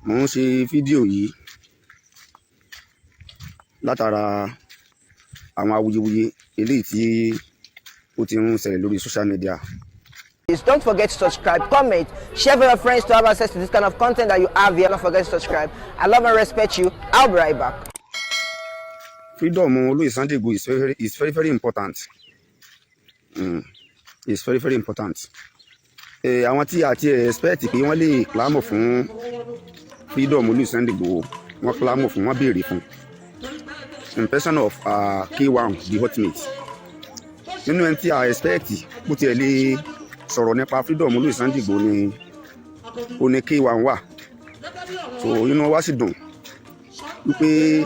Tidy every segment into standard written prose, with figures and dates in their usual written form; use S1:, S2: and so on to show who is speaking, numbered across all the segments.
S1: Mò ń ṣe fídíò yìí látara àwọn awuyewuye eléyìí tí ó ti ń ṣẹlẹ̀ lórí social media.
S2: Please don't forget to subscribe, comment, share with your friends to have access to this kind of content that you have here. Don't forget to subscribe. I love and respect you. I'll be right back.
S1: Freedom olóyè Sunday Igboho is very very important. Is very very important. Àwọn tí a ti expect pé wọ́n lè clamor fún freedom olóyè Sunday Igboho, wọ́n clamor fún, wọ́n béèrè fún, in person of K1 the Ultimate. Nínú ẹni tí a expect bó tiẹ̀ lè sọ̀rọ̀ nípa freedom olóyè Sunday Igboho ni ó ní K1 wà. So inú wa sì dùn wípé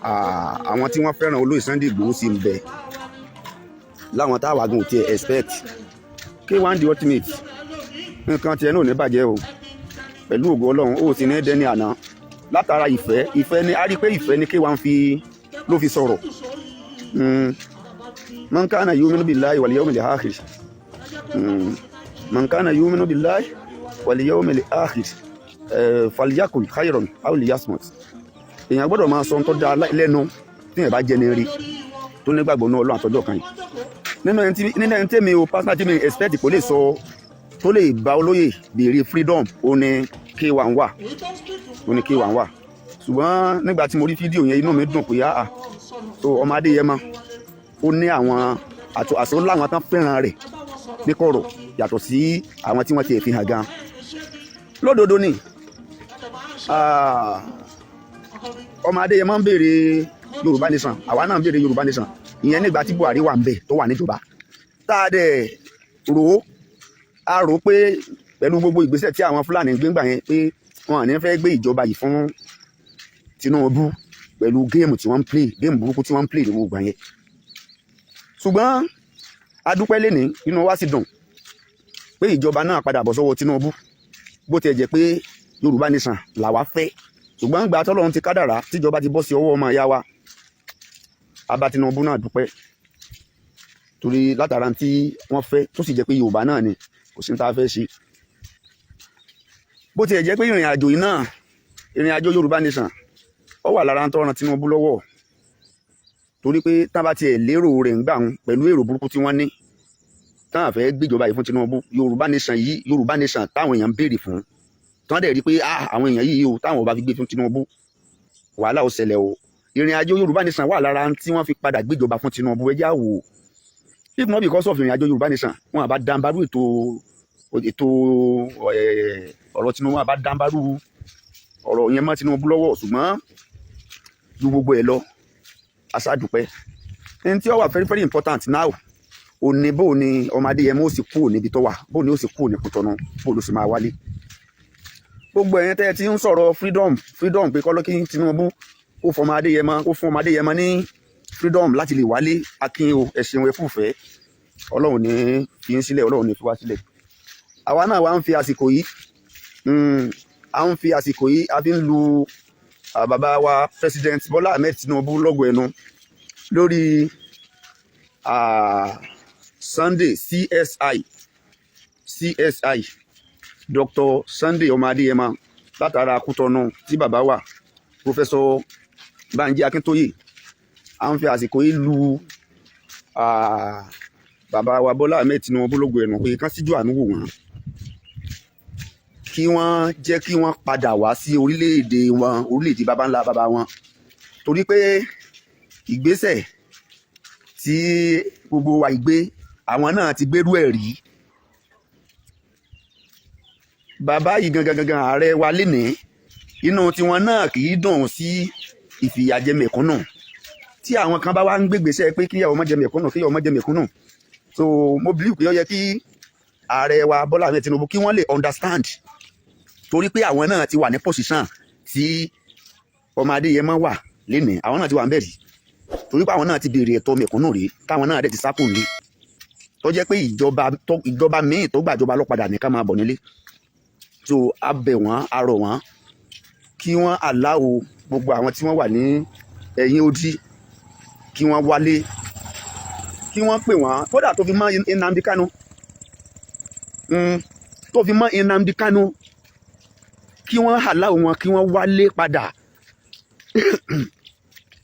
S1: àwọn tí wọ́n fẹ́ràn olóyè Sunday Igboho sì ń bẹ láwọn táwa gan ò tiẹ̀ expect. K1 the Ultimate, nǹkan tiẹ̀ náà ò ní bàjẹ́ o, pẹ̀lú ògo Ọlọ́run. Ó sì ní dẹ́ni àná látara ìfẹ́. Ìfẹ́ ni a rí pé ìfẹ́ ni K1 fi ló fi sọ̀rọ̀. Man kana yuminu billahi wal yawmil akhir, man kana yuminu billahi wal yawmil akhir, falyakul khayran aw liyasmut. Èèyàn gbọ́dọ̀ máa sọ ohun tó dáa lẹ́nu tí èèyàn bá jẹ́ ní rí tó nígbàgbọ́ náà Ọlọ́run àtọ́jọ́ kan yìí. Nínú ẹni tẹ́mi o personal tí mi expect kò lè sọ, tó lè bá olóyè béèrè freedom, ó ní K1 wà, ó ní K1 wà. Ṣùgbọ́n nígbà tí mo rí fídíò yẹn, inú mi dùn pé áà tó ọmọ Adéyẹmọ ó ní àwọn àtò àṣọ láwọn tán fẹ́ràn rẹ̀ ní kọ̀rọ̀, yàtọ̀ sí àwọn tí wọ́n ti fi hàn gan lódodo ni. Ọmọ Adéyẹmọ ń béèrè Yorùbá Nation, àwa náà ń béèrè Yorùbá Nation. Ìyẹn nígbà tí Buhari wà ń bẹ̀, tó wà níjọba, tá a dẹ̀ rò ó, a rò ó pé pẹ̀lú gbogbo ìgbésẹ̀ tí àwọn Fúlàní gbé ńgbà yẹn, pé wọn à ní fẹ́ gbé ìjọba yìí fún Tinubu pẹ̀lú game tí wọ́n ń play, game burúkú tí wọ́n ń play ní gbogbo ìgbà yẹn. Ṣùgbọ́n a dúpẹ́ lénìí, inú wa sì dùn pé ìjọba náà padà bọ̀ sọ́wọ́ Tinubu. Bó tiẹ̀ jẹ́ pé Yorùbá Nation làwa fẹ́, ṣùgbọ́n gbà tọ́lọ́run ti kádàrá tíjọba ti bọ́ sí ọwọ́ ọmọ ìyá wa, a bá Tinubu náà dúpẹ́, torí látara tí wọ́n fẹ́, tó sì jẹ́ pé Yorùbá náà ni, kò sí ní tá a fẹ́ ṣe. Bó tiẹ̀ jẹ́ pé ìrìn àjò yìí náà, ìrìn àjò Yorùbá Nation, ó wà lára tó ran Tinubu lọ́wọ́, torí pé tá bá tiẹ̀ lérò rẹ̀ ń gbà wọn pẹ̀lú èrò burúkú tí wọ́n ní, táwọn fẹ́ gbéjọba yìí fún Tinubu, Yorùbá Nation yìí, Yorùbá Nation táwọn èèyàn ń béèrè fún, tí wọ́n dẹ̀ rí pé ah, àwọn èèyàn yìí o, táwọn ò bá fi gbé fún Tinubu, wàhálà ó ṣẹlẹ̀ o. Ìrìn àjò Yorùbá Nation wà lára tí wọ́n fi padà gbéjọba fún Tinubu. Ẹ já wò, if not because of ìrìn àjò Yorùbá Nation, wọn àbá dambaru ètò ọ̀rọ̀ Tinubu, wọn àbá dambaru ọ̀rọ̀ yẹn mọ́ Tinubu lọ́wọ́. Ṣùgbọ́n ju gbogbo ẹ̀ lọ, aṣáàdúpẹ́. Ẹni tí ó wà very very important now ò ní bó ni ọmọ Adéyẹmọ ó sì kúrò níbi tó wà, bó ni ó sì kúrò ní Kútọ́nù, bó ló sì máa wálé. Gbogbo ẹ̀yin tẹ́ ẹ ti ń sọ̀rọ̀ freedom, freedom, pé kọ́lọ́kí Tinubu kó fọmọ Adéyẹmọ, kó fún ọmọ Adéyẹmọ ní freedom láti lè wálé, akin o, ẹ̀sìn ẹ̀fúfẹ́. Ọlọ́run ní fi ń sílẹ̀, Ọlọ́run ní fi wá sílẹ̀. Àwa náà wá ń fi àsìkò yìí, à ń fi àsìkò yìí, a fi ń lu bàbá wa President Bola Ahmed Tinubu lọ́gọ̀ ẹnu lórí Sunday CSI, CSI Dr. Sunday ọmọ Adéyẹmọ látara Kútọ́nù tí bàbá wà, Professor Banji Akíntóyè. À ń fi àsìkò yìí lu bàbá wa Bọ́lá Ahmed Tinubu lógo ẹnu pé kán síjú àánú wò wọ́n, kí wọ́n jẹ́ kí wọ́n padà wá sí orílẹ̀-èdè wọn, orílẹ̀-èdè baba ńlá baba wọn, torí pé ìgbésẹ̀ tí gbogbo wa gbé, àwọn náà ti gbérú ẹ̀ rí. Bàbá yìí gangan gangan, ààrẹ wa lénìí, inú tiwọn náà kì í dùn sí ìfìyàjẹ mẹ̀kúnnù. Tí àwọn kan bá wá ń gbégbèsè pé kí ìyàwó má jẹ mẹ̀kúnnù, kí ìyàwó má jẹ mẹ̀kúnnù, so mo believe pé ó yẹ kí ààrẹ wa Bọ́lá Ahmed Tinubu kí wọ́n lè understand, torí pé àwọn náà ti wà ní position tí ọmọ Adéyẹmọ wà lénìí. Àwọn náà ti wà ń bẹ̀ rí, torí pé àwọn náà ti béèrè ẹ̀tọ́ mẹ̀kúnnù rí, táwọn náà dẹ̀ ti sápò nílé, tó jẹ́ pé ìjọba míì tó gbàjọba lọ́padà ní ká máa bọ̀ nílé. So a bẹ̀ wọ́n, a rọ̀ wọ́n kí wọ́n allow gbogbo àwọn tí wọ́n wà ní ẹ̀yìn odi kí wọ́n wálé, kí wọ́n pè wọ́n, kódà tó fi mọ́ Nnamdi Kanu. Tó fi mọ́ Nnamdi Kanu, kí wọ́n allow wọn kí wọ́n wálé padà,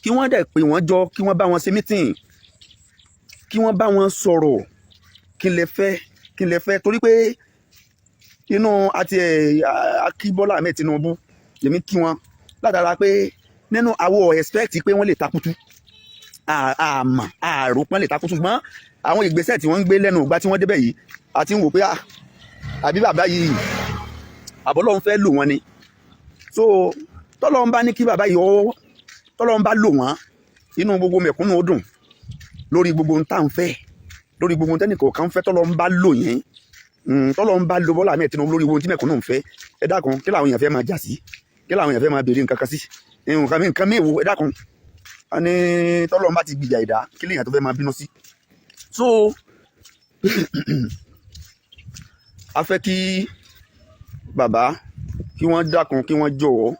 S1: kí wọ́n dẹ̀ pè wọ́n jọ, kí wọ́n bá wọn ṣe meeting, kí wọ́n bá wọn sọ̀rọ̀. Kí lẹ fẹ́? Kí lẹ fẹ́? Torí pé inú àti ẹ̀ Akíbọ́lá Ahmed Tinubu, èmi kí wọn látara pé nínú àwọ̀ expect pé wọ́n lè takutu, àmọ́ àrò pọ́n lè takutu, ṣùgbọ́n àwọn ìgbésẹ̀ tí wọ́n ń gbé lẹ́nu ìgbà tí wọ́n débẹ̀ yìí, àti ń wò pé àbí bàbá yìí àbọ́lọ́run fẹ́ lò wọ́n ni. So tọ́lọ́run bá ní kí bàbá yìí ó, tọ́lọ́run bá lò wọ́n, inú gbogbo mẹ̀kúnnù ó dùn lórí gbogbo ohun tá à ń fẹ́, lórí gbogbo ohun tẹ́nìkọ̀ọ̀kan ń fẹ́. Tọ́lọ́run bá lò yín, tọ́lọ́run bá lo Bọ́lá Ahmed Tinubu lórí ohun tí mẹ̀kúnnù ń fẹ́, ẹ dákun, kí làwọn èèyàn fẹ́ máa jà sí? Kí làwọn èèyàn fẹ́ máa béèrè nǹkan kan sí? Nǹkan mi wo? Ẹ dákun, wọn ní tọ́lọ́run bá ti gbìjà ìdá, kí lèèyàn tó fẹ́ máa bínú sí? So a fẹ́ kí bàbá kí wọ́n dákun, kí wọ́n jọ̀wọ́.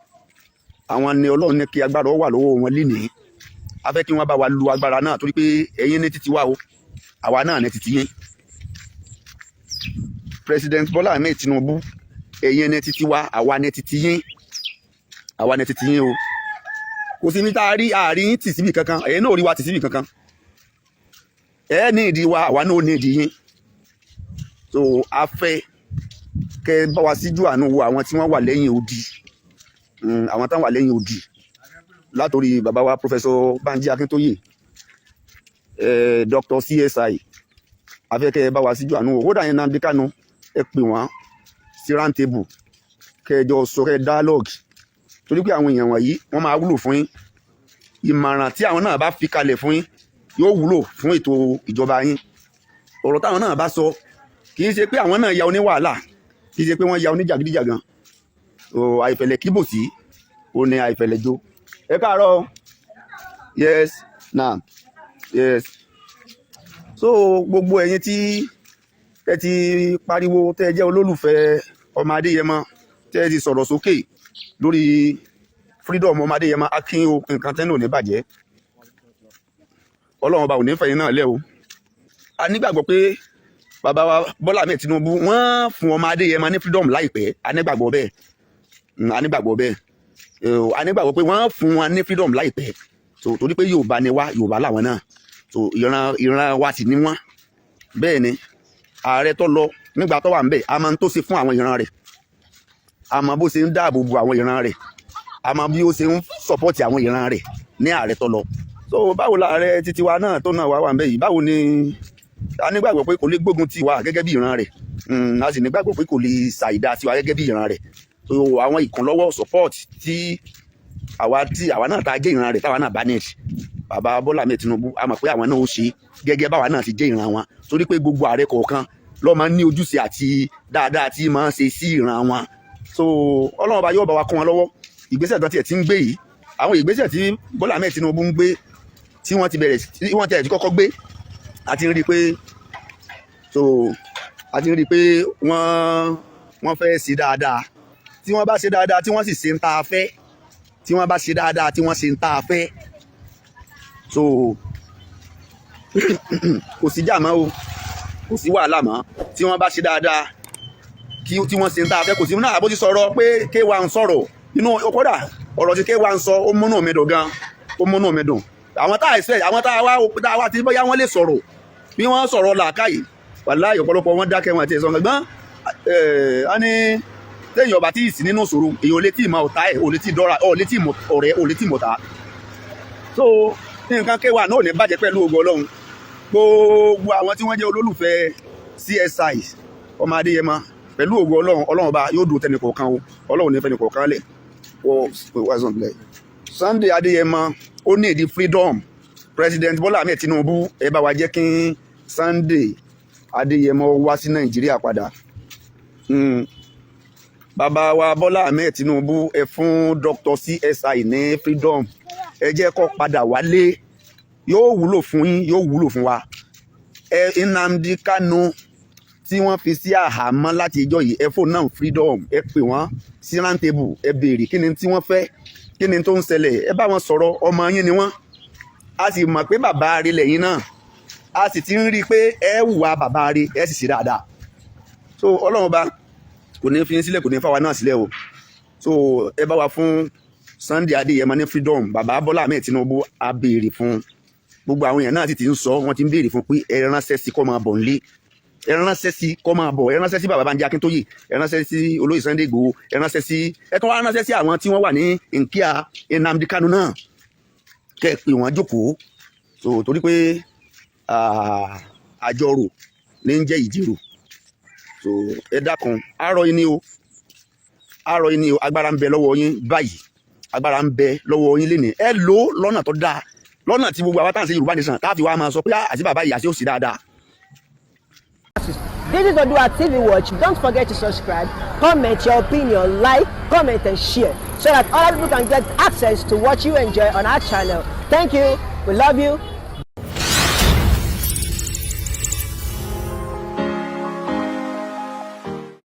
S1: Àwọn ni Ọlọ́run ní kí agbára wà lọ́wọ́ wọn lénìí. A fẹ́ kí wọ́n bá wa lu agbára náà, torí pé ẹ̀yin ní títí wa o, àwa náà ní títí yín. President Bola Ahmed Tinubu, ẹ̀yin ní títí wa, àwa ní títí yín, àwa ní títí yín o. Kò sí ní tá a rí àárín yín tì síbì kankan, ẹ̀yin náà ò rí wa tì síbì kankan. Ẹ ní ìdí wa, àwa náà ò ní ìdí yín. So a fẹ́ kẹ́ ẹ bá wa síjú àánú wo àwọn tí wọ́n wà lẹ́yìn odi, àwọn táwọn wà lẹ́yìn odi, látòrí bàbá wa Professor Banji Akintoye, Dr. CSI. A fẹ́ kẹ́ ẹ bá wa síjú àánú wo. Kódà yẹn, Nnamdi Kanu, ẹ pè wọ́n sí round table, kẹ́ ẹ jọ sọ, kẹ́ ẹ dialogue, torí pé àwọn èèyàn wọ̀nyí, wọ́n máa wúlò fún yín. Ìmọ̀ràn tí àwọn náà bá fi kalẹ̀ fún yín yóò wúlò fún ètò ìjọba yín. Ọ̀rọ̀ táwọn náà bá sọ, kì í ṣe pé àwọn náà ya oníwàhálà, kì í ṣe pé wọ́n ya oníjàgídíjàgan o. Àìfẹ̀lẹ̀ kíbòsí ó ní àìfẹ̀lẹ̀ jó. Ẹ káàárọ̀. Yes na, yes. So gbogbo ẹ̀yin tí ẹ ti pariwo, tẹ́ ẹ jẹ́ olólùfẹ́ ọmọ Adéyẹmọ, tẹ́ ẹ ti sọ̀rọ̀ sókè lórí freedom ọmọ Adéyẹmọ, akin o. Nǹkan tẹ́nu ò ní bàjẹ́. Ọlọ́run Ọba ò ní fẹ̀yìn náà lẹ́ o. A nígbàgbọ́ pé bàbá wa Bọ́lá Ahmed Tinubu, wọ́n fún ọmọ Adéyẹmọ ní freedom láìpẹ́. A nígbàgbọ́ bẹ́ẹ̀. A nígbàgbọ́ bẹ́ẹ̀. A nígbàgbọ́ pé wọ́n fún wọn ní freedom láìpẹ́. So torí pé Yorùbá ni wá, Yorùbá làwọn náà. So ìran wa sì ni wọ́n. Bẹ́ẹ̀ ni ààrẹ tó lọ nígbà tó wà ń bẹ̀, a máa ń tó ṣe fún àwọn ìran rẹ̀, a mọ bó ṣe ń dáàbò bo àwọn ìran rẹ̀, a mọ bí ó ṣe ń support àwọn ìran rẹ̀ ní ààrẹ tó lọ. So báwo la ààrẹ títí wa náà tó náà wá wà ń bẹ̀ yìí? Báwo ni? A nígbàgbọ́ pé kò lè gbógun ti wa gẹ́gẹ́ bí ìran rẹ̀. A sì nígbàgbọ́ pé kò lè ṣàìdá tiwa gẹ́gẹ́ bí ìran rẹ̀. So àwọn ìkànlọ́wọ́, support tí àwa náà tá a jẹ́ ìran rẹ̀, táwa náà bá ní, bàbá Bọ́lá Ahmed Tinubu, a mọ̀ pé àwọn náà ó ṣe gẹ́gẹ́ báwa náà ti jẹ́ ìran wọn, torí pé gbogbo ààrẹ kọ̀ọ̀kan ló máa ń ní ojúṣe àti dáadáa tí máa ń ṣe sí ìran wọn. So Ọlọ́run Ọba yóò bá wa kún wọn lọ́wọ́. Ìgbésẹ̀ tó tiẹ̀ ti ń gbé yìí, àwọn ìgbésẹ̀ tí Bọ́lá Ahmed Tinubu ń gbé, tí wọ́n ti bẹ̀rẹ̀, tí wọ́n ti kọ́kọ́ gbé, a ti ń rí i pé, so a ti ń rí i pé wọ́n fẹ́ ṣe dáadáa. Tí wọ́n bá ṣe dáadáa, tí wọ́n sì ṣe ń tá a fẹ́, tí wọ́n bá ṣe dáadáa, tí wọ́n ṣe ń tá a fẹ́, so kò sí jà mọ́ o, kò sí wàhálà mọ́. Tí wọ́n bá ṣe dáadáa, kí tí wọ́n ṣe ń tá a fẹ́, kò sí náà. Bó ti sọ̀rọ̀ pé K1 ń sọ̀rọ̀ inú, kódà ọ̀rọ̀ tí K1 ń sọ, ó múnú mi dùn gan, ó múnú mi dùn. Àwọn tá a expect, àwọn tá a wá tí bóyá wọ́n lè sọ̀rọ̀, bí wọ́n sọ̀rọ̀ làákàyè, wàláhì, ọ̀pọ̀lọpọ̀ wọn dákẹ́, wọn àti ẹ̀sán gbọ́n. Ẹ̀ á ní téèyàn ọba tí ì sí nínú ìṣòro, èèyàn ò lè tí ì mọ ọ̀tá ẹ̀, ò lè tí ì dọ́ra, ò lè tí ì mọ ọ̀rẹ́, ò lè tí ì mọ̀tá. So nǹkan K1 náà ò ní bàjẹ́ pẹ̀lú ògo Ọlọ́run. Gbogbo àwọn tí wọ́n jẹ́ olólùfẹ́ CSI ọmọ Adéyẹmọ, pẹ̀lú ògo Ọlọ́run, Ọlọ́run Ọba yóò dùn tẹnì kọ̀ọ̀kan o. Ọlọ́run ní fẹ́ni kọ̀ọ̀kan lẹ̀. Sunday Adéyẹmọ, ó ní ìdí freedom. President Bola Ahmed Tinubu, ẹ bá wa jẹ́ kí Sunday Adéyẹmọ wá sí Nàìjíríà padà. Bàbá wa Bọ́lá Ahmed Tinubu, ẹ fún Dr. CSI ní freedom, ẹ jẹ́ kó padà wálé. Yóò wúlò fún yín, yóò wúlò fún wa. Ẹ Nnamdi Kanu tí wọ́n fi sí àhámọ́ láti ìjọ yìí, ẹ fún náà freedom. Ẹ pè wọ́n sí round table, ẹ béèrè kí ni tí wọ́n fẹ́, kí ni tó ń ṣẹlẹ̀. Ẹ bá wọn sọ̀rọ̀, ọmọ yín ni wọ́n. A sì mọ̀ pé bàbá rẹ̀ lẹ́yìn náà, a sì ti ń rí i pé ẹ hùwà bàbá rẹ̀, ẹ sì ṣe dáadáa. So Ọlọ́run Ọba Kò ní fi yín sílẹ̀, kò ní fáwa náà sílẹ̀ o. So ẹ bá wa fún Sunday Adéyẹmọ ní freedom. Bàbá Bọ́lá Ahmed Tinubu, á béèrè fún. Gbogbo àwọn èèyàn náà sì ti ń sọ, wọ́n ti ń béèrè fún pé ẹ ránṣẹ́ sí kó máa bọ̀ nílé, ẹ ránṣẹ́ sí kó máa bọ̀. Ẹ ránṣẹ́ sí bàbá Bánjí Akíntóyè, ẹ ránṣẹ́ sí olóyè Sunday Igboho, ẹ ránṣẹ́ sí, ẹ tún wá ránṣẹ́ sí àwọn tí wọ́n wà ní nkíà Nnamdi Kanu náà, kẹ́ ẹ pè wọ́n jókòó. So torí pé àjọrò ní ń jẹ́ ìjírò. So ẹ dákun, àárọ̀ yín ni o, àárọ̀ yín ni o. Agbára ń bẹ lọ́wọ́ yín báyìí, agbára ń bẹ lọ́wọ́ yín lénìí. Ẹ lò ó lọ́nà tó dáa, lọ́nà tí gbogbo àwa tá à ń ṣe Yorùbá Nation tá a fi wá máa sọ pé àti bàbá yìí àti òsì dáadáa.
S2: This is Odua TV Watch. Don't forget to subscribe, comment your opinion, like, comment, and share so that other people can get access to what you enjoy on our channel. Thank you. We love you.